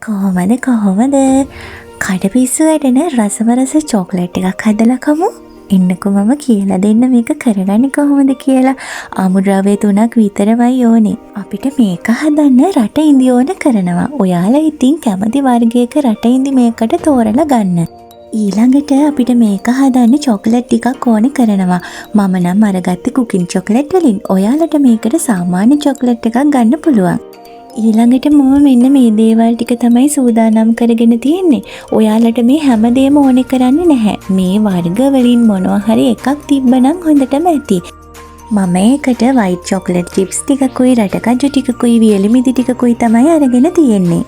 කොහොමද කොහොමද කඩපිස්සු වැටෙන රසම රස චොක්ලට් එකක් හදලා කමු. එන්නකෝ මම කියලා දෙන්න මේක කරගන්නේ කොහොමද කියලා. අමුද්‍රව්‍ය 3ක් විතරමයි ඕනේ. අපිට මේක හදන්න රට ඉඳි ඕන කරනවා. ඔයාලා ඉතින් කැමති වර්ගයක රට ඉඳි මේකට තෝරලා ගන්න. ඊළඟට අපිට මේක හදන්න චොක්ලට් ටිකක් ඕන කරනවා. මම නම් අරගත්තේ කුකින් චොක්ලට් වලින්. ඔයාලට මේකට සාමාන්‍ය චොක්ලට් එකක් ගන්න පුළුවන්. ඊළඟට මම මෙන්න මේ දේවල් ටික තමයි සූදානම් කරගෙන තියෙන්නේ. ඔයාලට මේ හැමදේම ඕනේ කරන්නේ නැහැ. මේ වර්ග වලින් මොනවා හරි එකක් තිබ්බනම් හොඳටම ඇති. මම ඒකට වයිට් චොක්ලට් චිප්ස් ටිකකුයි රටකජු ටිකකුයි වියලි මිදි ටිකකුයි තමයි අරගෙන තියෙන්නේ.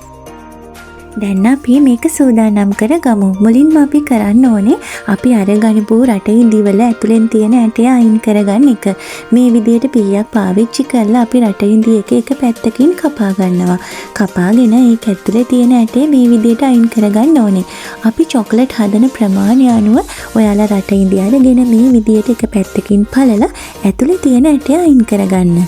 දැන් අපි මේක සූදානම් කරගමු. මුලින්ම අපි කරන්න ඕනේ අපි අරගනිපු රට ඉඳිවල ඇතුලෙන් තියෙන ඇටය අයින් කරගන්න එක. මේ විදියට පීයක් පාවිච්චි කරලා අපි රට ඉඳි එක එක පැත්තකින් කපා ගන්නවා. කපාගෙන ඒක ඇතුලේ තියෙන ඇටය මේ විදියට අයින් කරගන්න ඕනේ. අපි චොක්ලට් හදන ප්‍රමාණය අනුව ඔයාලා රට ඉඳි අරගෙන මේ විදියට එක පැත්තකින් පළලා ඇතුලේ තියෙන ඇටය අයින් කරගන්න.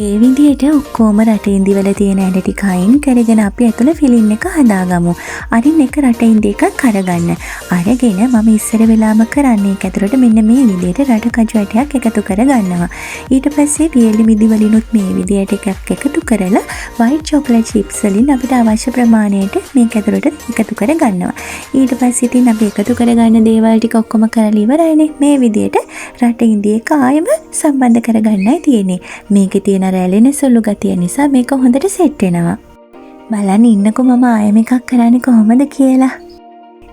ඒ විදියට ඔක්කොම රට ඉඳිවල තියෙන ඇට ටික අයින් කරගෙන අපි ඇතුළ ෆිලින් එක හදාගමු. අරින් එක රට ඉඳි එකක් අරගන්න. අරගෙන මම ඉස්සර වෙලාම කරන්නේ ඒක ඇතුළට මෙන්න මේ විදියට රට කජු ඇටයක් එකතු කරගන්නවා. ඊට පස්සේ වියලි මිදි වලිනුත් මේ විදියට එකක් එකතු කරලා වයිට් චොක්ලට් චිප්ස් වලින් අපිට අවශ්‍ය ප්‍රමාණයට මේක ඇතුළට එකතු කරගන්නවා. ඊට පස්සේ ඉතින් අපි එකතු කරගන්න දේවල් ටික ඔක්කොම කරලා ඉවරයිනේ. මේ විදියට රට ඉඳි එක ආයෙම සම්බන්ධ කරගන්නයි තියෙන්නේ. මේකේ තියෙන අර ඇලෙන සුළු ගතිය නිසා මේක හොඳට සෙට් වෙනවා. බලන්න ඉන්නකෝ මම ආයෙම එකක් කරන්නේ කොහොමද කියලා.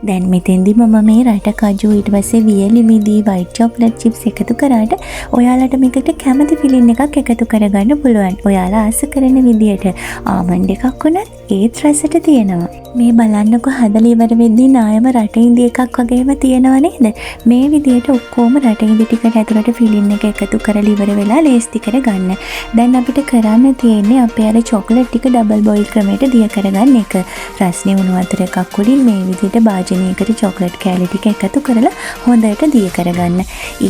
දැන් මෙතෙන්දි මම මේ රට කජු ඊට පස්සේ වියලි මිදි වයිට් චොක්ලට් චිප්ස් එකතු කරාට ඔයාලට මේකට කැමති ෆිලින් එකක් එකතු කරගන්න පුළුවන්. ඔයාලා ආස කරන විදියට ආමන්ඩ් එකක් වුණත් ඒත් රසට තියෙනවා. මේ බලන්නකෝ හදලා ඉවර වෙද්දී ආයෙම රට ඉඳි එකක් වගේම තියෙනව නේද? මේ විදියට ඔක්කොම රට ඉඳි ටිකට ඇතුළට ෆිලින් එක එකතු කරලා ඉවර වෙලා ලේස්ති කරගන්න. දැන් අපිට කරන්න තියෙන්නේ අපේ අර චොක්ලට් ටික ඩබල් බොයිල් ක්‍රමයට දිය කරගන්න එක. රස්නේ උණු වතුර එකක් උඩින් මේ විදියට භාජනයකට චොක්ලට් කෑලි ටික එකතු කරලා හොඳට දිය කරගන්න.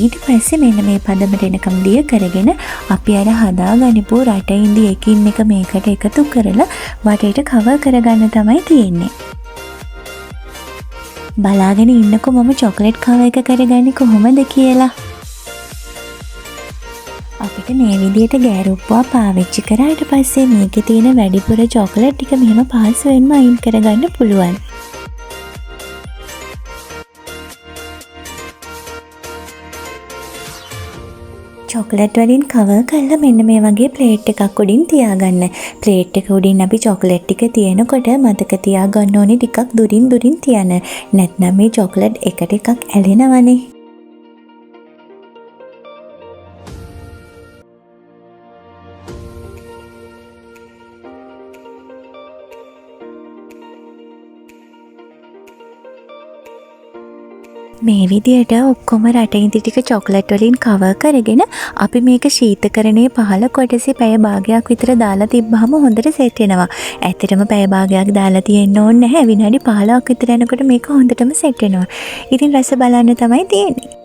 ඊට පස්සේ මෙන්න මේ පදමට එනකම් දිය කරගෙන අපි අර හදාගනිපු රට ඉඳි එකින් එක මේකට එකතු කරලා වටේට කවර් කරගන්න තමයි තියෙන්නේ. බලාගෙන ඉන්නකෝ මම චොක්ලට් කවර් එක කරගන්නේ කොහොමද කියලා. අපිට මේ විදියට ගෑරුප්පුවා පාවිච්චි කරාට පස්සේ මේකේ තියෙන වැඩිපුර චොක්ලට් ටික මෙහෙම පහසුවෙන්ම අයින් කරගන්න පුළුවන්. චොක්ලට් වලින් කවර් කරලා මෙන්න මේ වගේ ප්ලේට් එකක් උඩින් තියාගන්න. ප්ලේට් එක උඩින් අපි චොක්ලට් ටික තියනකොට මතක තියාගන්න ඕනේ ටිකක් දුරින් දුරින් තියන්න. නැත්නම් මේ චොක්ලට් එකට එකක් ඇලෙනවනේ. මේ විදියට ඔක්කොම රට ඉඳි ටික චොක්ලට් වලින් කවර් කරගෙන අපි මේක ශීතකරණයේ පහළ කොටසේ පැය භාගයක් විතර දාලා තිබ්බහම හොඳට සෙට් වෙනවා. ඇත්තටම පැය භාගයක් දාලා තියෙන්න ඕනේ නැහැ. විනාඩි 15ක් විතර යනකොට මේක හොඳටම සෙට් වෙනවා. ඉතින් රස බලන්න තමයි තියෙන්නේ.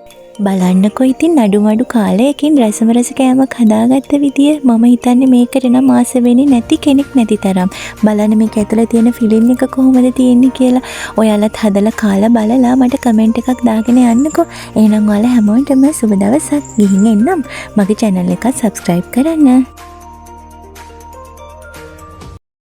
බලන්නකෝ ඉතින් අඩුම අඩු කාලයකින් රසම රස කෑමක් හදාගත්ත විදිය. මම හිතන්නේ මේකට නම් ආස වෙන්නේ නැති කෙනෙක් නැති තරම්. බලන්න මේක ඇතුලේ තියෙන ෆිලින් එක කොහොමද තියෙන්නේ කියලා. ඔයාලත් හදලා කාලා බලලා මට කමෙන්ට් එකක් දාගෙන යන්නකෝ. එහෙනම් ඔයාලා හැමෝටම සුබ දවසක්. ගිහින් එන්නම්. මගේ චැනල් එකත් සබ්ස්ක්‍රයිබ් කරන්න.